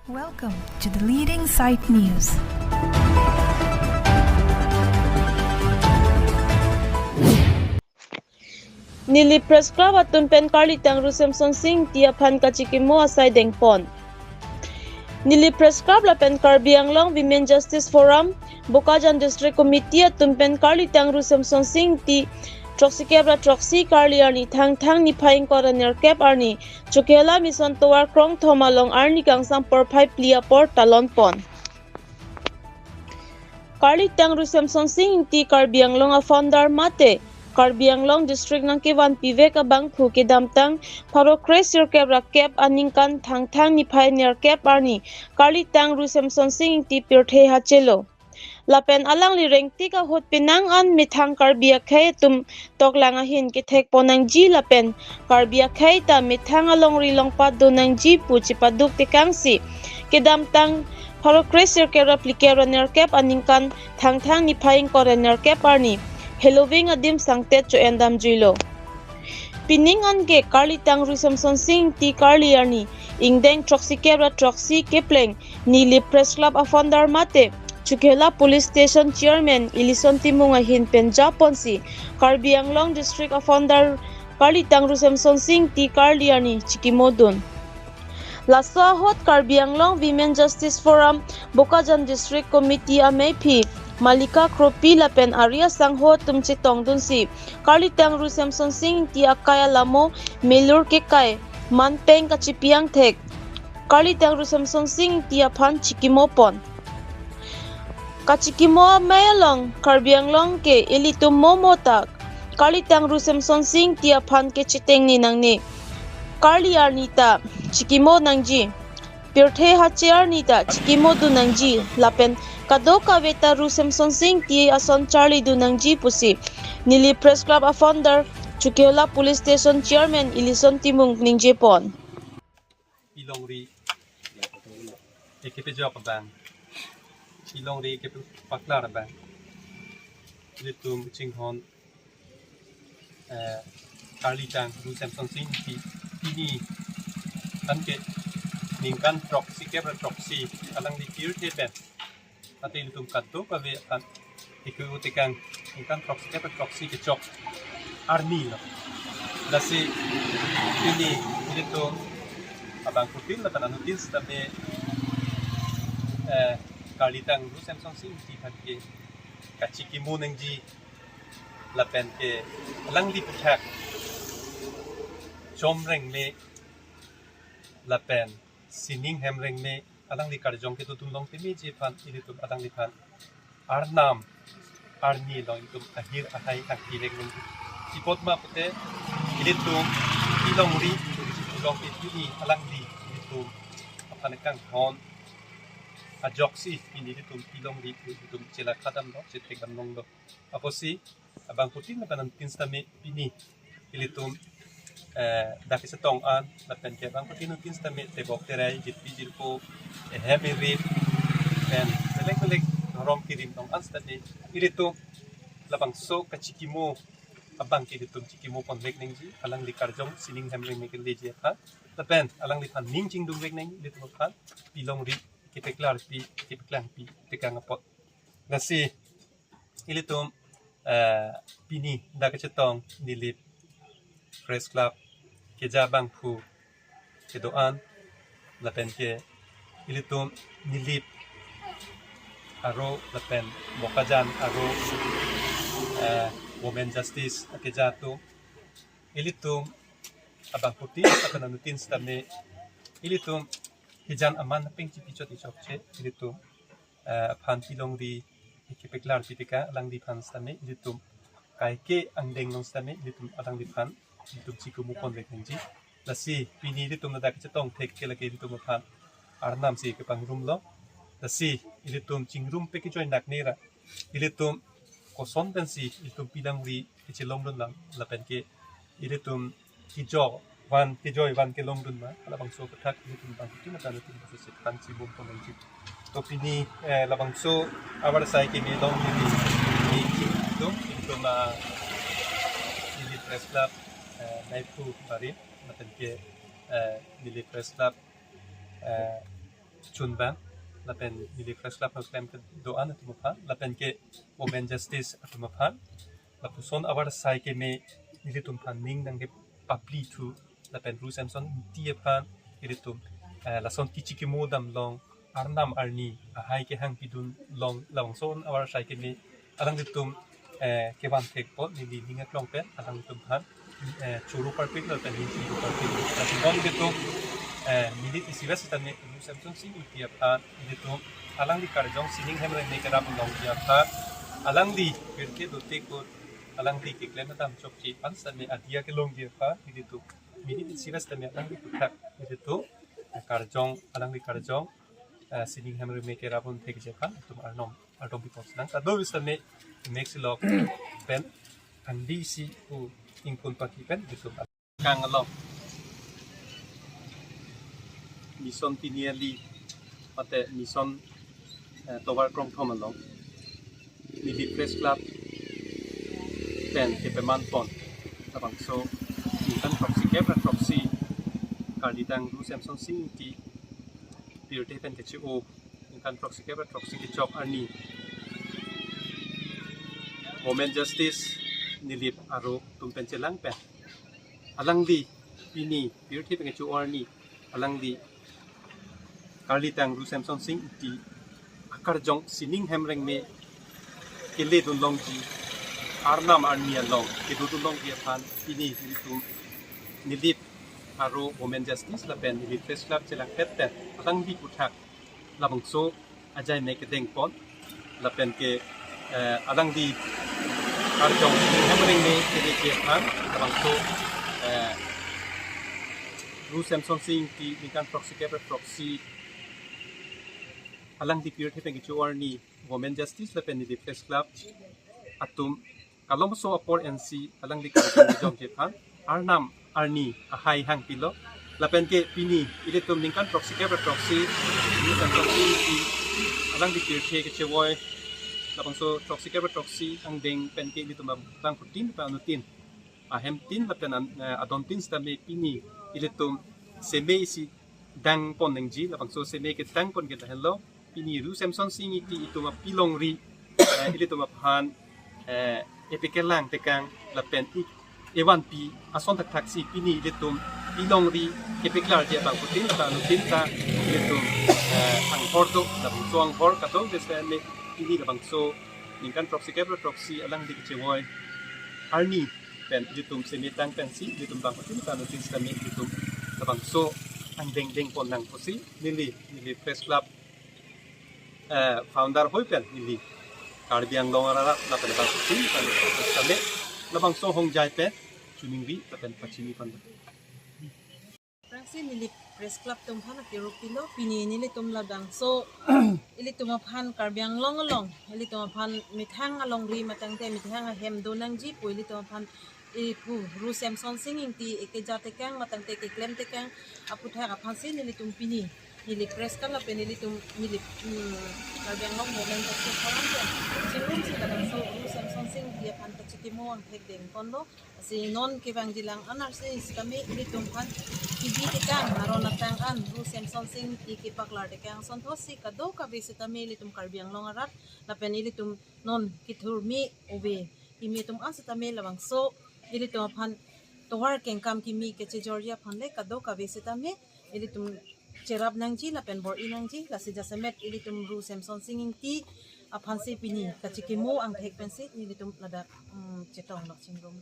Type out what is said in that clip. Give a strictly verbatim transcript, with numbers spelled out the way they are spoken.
Welcome to the leading site news. Nilip Press Club atum pen Karlitangru Semson Sing Ingti aphan kachikimo asai dengpon. Nilip Press Club lapen Karbi Anglong Women Justice Forum, Bokajan District Committee atum pen Karlitangru Semson Sing Ingti, throksi kep ra throksi karli arni Thangthang niphai ingkoi ra nerkep arni, Chokihola Mission Tovar krongthom along arni kangsam porphai phli apor talonpon. Karlitangru Semson Sing Ingti Karbi Anglong a-founder mate Karbi Anglong District nangkevan pivek abangphu kedamtang pharo kre sirkep ra kep aningkan Thangthang niphai nerkep arni Karlitangru Semson Sing Ingti pirthe hachelo. Lapen alangli rengtik ahut penang an methang Karbi akhei atum toklang ahin kethekpon nangji lapen Karbi akhei ta methang alongri longpat do nangji pu chipaduk tekangsi, kedamtang pharo kre sirkep ra phlikep ra nerkep aningkan Thangthang niphai ingkoi ra nerkep arni heloving adim sangtet cho-en damjuilo. Pining anke Karlitangru Semson Sing Ingti karli arni ingdeng throksi kep ra throksi kepleng Nilip Press Club a-founder mate Chokihola Police Station Chairman Elison Timung ahin pen japonsi Karbi Anglong District a-founder Karlitangru Semson Sing Ingti karli arni chikimodun. Laso ahut Karbi Anglong Women Justice Forum Bokajan District Committee ameiphi Malika Kropi lapen ari asangho atum chetongdunsi Karlitangru Semson Sing Ingti akai alamo melur kekai manpeng kachipi angthek Karlitangru Semson Sing Ingti aphan chikimopon. Kachikimo amei along Karbi Anglong ke ilitum momo ta Karlitangru Semson Sing Ingti aphan kechitengne nangne. Karli arni ta chikimo nangji. Pirthe hache arni ta chikimodun nangji lapen kadokave ta Ru Semson Sing Ingti ason charlidun nangji pusi Nilip Press Club a-founder Chokihola Police Station Chairman Elison Timung ningjepon. Pilongri ekepejok abang, pilongri ekepepaklar abang, ilitum chinghon, eh, Karlitangru Semson Sing Ingti, pini anke ningkan throksi kep ra throksi alangli pirthe pen, ate ilitum kadokave akan iku utikang ningkan throksi kep ra throksi kechok arni lo. Lasi pini ilitum abangphutin lapen anuttin sitame, eh, Karlitangru Semson Sing Ingti aphan ke kachikimo nangji lapen ke alangli aputhak chomreng me lapen sining hemreng me alangli karjong kedodun long timi ji aphan ilitum alangliphan arnam arni along itum ahir ahai kangkilek nung. Chipot ma pute ilitum pilongri along ke pini alangli ilitum aphan kanghon ajoksi pini ilitum pilongri ilitum chelakha damlo, chetek damlonglo. Apotsi abangphutin lapen anuttin sitame pini ilitum, eh, dak kechetong an lapen ke abangphutin anuttin sitame tebok terai, jirpi jirpo, ehem erip pen belek belek dhorom kirim tong an sitame ilitum labangso kachikimo abang ke ilitum chikimopon vek nangji, alangli karjong sining hemreng me keleji aphan lapen alangliphan ning chingdun vek nangji ilitum aphan pilongri kepeklarpi kepeklangpi tekang apot. Lasi ilitum, eh, pini dak kechetong Nilip Press Club keja abangphu kedo-an lapen ke ilitum Nilip aro lapen Bokajan aro, eh, Women Justice akeja atum ilitum abangphutin lapen anuttin sitame ilitum hijan aman peng chipi chot ichokche ilitum, eh, aphan pilongri ekepeklarpi tekang alangliphan sitame ilitum kaike angdeng along sitame ilitum alangliphan ilitum chikimopon vek nangji. Lasi pini ilitum ladak chetong thek ke lake ilitum aphan arnam si kepangrumlo. Lasi ilitum chingrum pe kejoi nak nera ilitum koson pensi ilitum pilongri kechelongdun lang lapen ke ilitum kejoi van kejoi van kelongdun ma, labangso aputhak ilitum bangphutin lapen anuttin pusi sethan chibom ponangji. To pini, eh, labangso abar sai keme long pini ilitum ilitum, ah, Nilip Press Club, eh, naiphu barim lapen ke, eh, Nilip Press Club, eh, tunbang, lapen neli Press Club nangklem kedo-an atum aphan, lapen ke Women Justice atum aphan, lapuson avarsai keme nelitum aphan ning nangkepapli thu, lapen Ru Semson Ingti aphan nelitum, eh, lason kachikimo dam along, arnam arni ahai kehang pidun along, labangso avarsai keme alanglitum, eh, kevan thekpo, neli ning aklong pen alanglitum aphan, eh, choro parpik lapen ning choro parpik. Lapen non kedo, eh, minute isi ves sitame Ru Semson Sing Ingti aphan nelitum alangli karjong sining hem rengme kerap longji aphan, alangli pirthe dote kut, alangli keklem kedam chokche aphan sitame adia kelongji aphan nelitum minute isi ves sitame alangli aphuthak nelitum, eh, karjong, alangli karjong, eh, sining hem rengme kerap un thekji aphan nelitum arnom ardom pipo. Nang kado sitame Maxi Lok pen angdi isi pu ingkun paki pen nelitum kang along, Mission Tiniali mate Mission, eh, Tovar Krongthom along neli Press Club pen kepaman pon labangso ningkan throksi kep ra throksi karlidang Ru Semson Sing Ingti pirthe pen keche-o, ningkan throksi kep ra throksi kechok arni Women Justice Nilip aro atum pen chelang pen, alangli pini pirthe pen keche-o arni, alangli karlidang Ru Semson Sing Ingti akarjong sining hem rengme keledun longji, arnam arni along kedodun longji aphan pini nelitum Nilip aro Women Justice lapen Nilip Press Club chelangpet pen alangli aphuthak labangso ajai me kedeng pon, lapen ke, eh, alangli karjong sining hem rengme keleji aphan labangso, eh, Ru Semson Sing Ingti ningkan throksi kep ra throksi alangli pirthe pen keche-o arni Women Justice lapen Nilip Press Club atum kalomso apor ensi alangli karjong jongje aphan arnam arni ahai hang pilo. Lapen ke pini ilitum ningkan throksi kep ra throksi, ningkan throksi alangli pirthe kechevoi, labangso throksi kep ra throksi angdeng pen ke ilitum bang, bangphutin pen anutin, ahem tin lapen an, eh, adon tin sitame pini ilitum seme isi dang pon nangji, labangso seme kedang pon ke lahenlo. Pini Ru Semson Sing Ingti itum apilongri, eh, ilitum aphan, eh, epekelang tekang lapen ik evanpi ason thakthak si pini ilitum pilongri kepeklarji abangphutin ta anutin ta ilitum, eh, anghor do, labangso anghor kadokave sitame pini labangso ningkan throksi kep ra throksi alangli kechevoi arni pen ilitum seme tang pensi ilitum bangphutin ta anutin sitame ilitum labangso angdeng deng pon nang pusi neli, neli Press Club, eh, founder hoi pen neli Karbi Anglong arat lapen bangphutin ta anutin sitame labangso hongjai pen choningri lapen pachini pon. Aphrangsi neli Press Club atum aphan akero pilo, pini nelitum labangso ilitum aphan Karbi Anglong along ilitum aphan methang alongri matangte methang ahem do nangji pu ilitum aphan iphu Ru Semson Sing Ingti ekeja tekang matangte keklem tekang aphuthak aphansi nelitum pini neli Press Club lapen nelitum neli, hmm, Karbi Anglong Women Justice Forum pen chingrumsi labangso Ru Semson Sing Ingti aphan kachikimo angthek deng ponlo. Lasi non kevangjilang anarsi sitame ilitum aphan kebi tekang aron atang an Ru Semson Sing Ingti kepaklar tekang asonthotsi kadokave sitame ilitum Karbi Anglong arat lapen ilitum non kethurmi ove kimi atum an sitame labangso ilitum aphan tovar kengkam kimi kechejorji aphan le kadokave sitame ilitum cherap nangji lapen bor-i nangji, lasi jasemet ilitum Ru Semson Sing Ingti aphansi pini kachikimo angthek pensi nelitum ladak, mm, chetong lok chingrum.